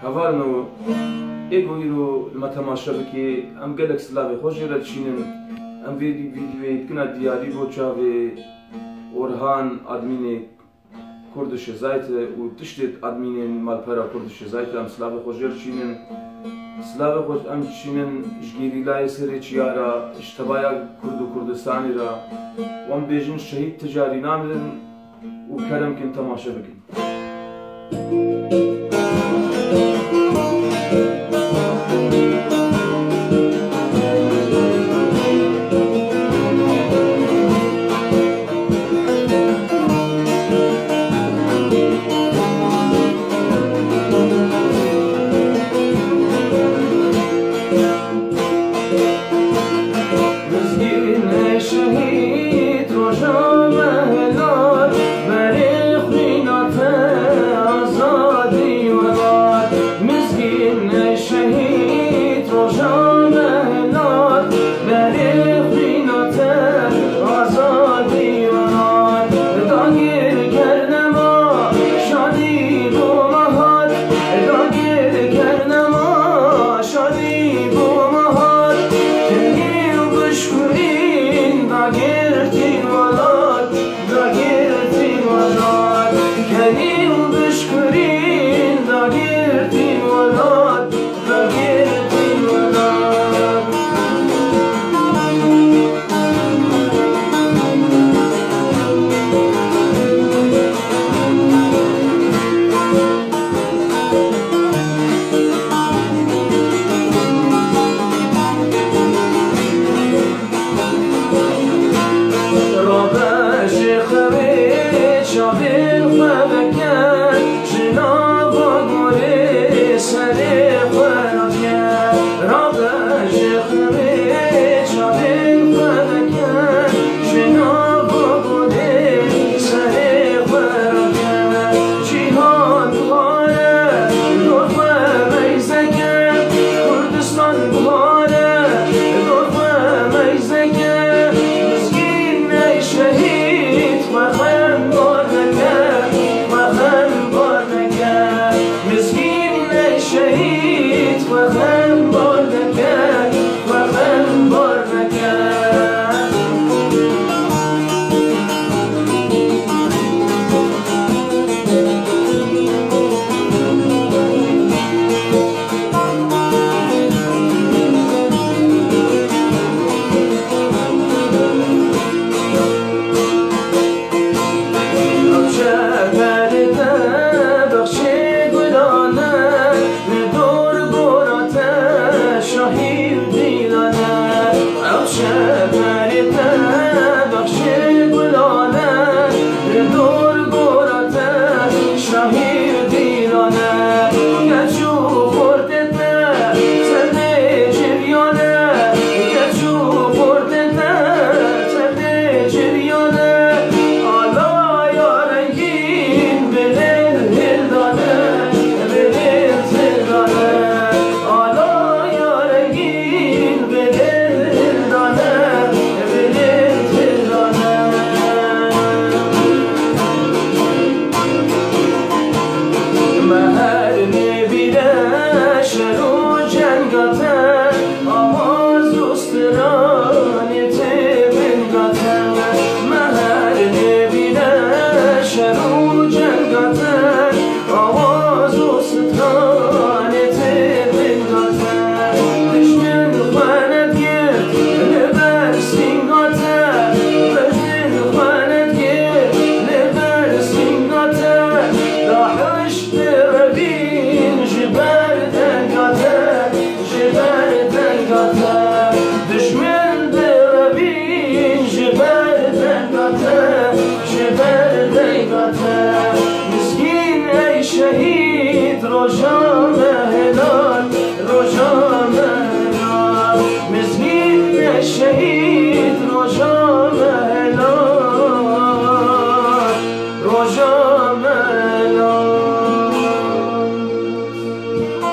هەڤالنۆ ئێ گو ئیرۆ ل me تەماشە بکێ، ئەم گەلەک سلاڤێ خۆ ژێ رە دشînin. ئەم ڤێ ڤیدیۆیێ دکنا دیاری بۆ چاڤێ Orhan adminê Kurdische Seite û tiştêd adminên malpera Kurdische Seite ئەم سلاڤێ خۆ ژێ دشînin. سلاڤێ خۆ ئەم دشînin ژ گێریلایێ سەرێ چیا را، ژ تەڤایا کورد û Kurdistanê ra. Û ئەم بێژن شەهîd ti carî namirin û kerem kin temaşe bikin. Mizgîn şehîd roja me helal, berê xwîna te azadî welat. Mizgîn şehîd roja me helal, berê xwîna te azadî welat. Dagirker nema şadî bo me hat, dagirker nema şadî bo me hat. Kenî û bişkurîn dagirtîn welat, dagirtîn welat. Kenî û bişkurîn dagirtîn welat, dagirtîn welat. Rabe ji xewê çavên xwe veke, ji nava gorê serê xwe rake. Rabe ji xewê çavên xwe veke, ji nava gorê serê xwe rake. Cîhan buhar e, dor xwe meyzeke, Kurdistan buhar e, dor xwe meyzeke. Mizgîn ey şehîd xwe xembar neke, xwe xembar neke. Mizgîn ey şehîd xwe xembar neke, xwe xembar neke. Ew çeperê te bexşê gulan e, li dor gora te şahî û dîlan e. Ew çeperê te bexşê gulan e, li dor gora te şahî û dîlan e. Keç û xortê te tevlê civyan e, keç û xortê te tevlê civyan e. Alaya rengîn bilind hildan e, bilind hildan e. Alaya rengîn bilind hildan e, bilind hildan e. Me her nebîre şer û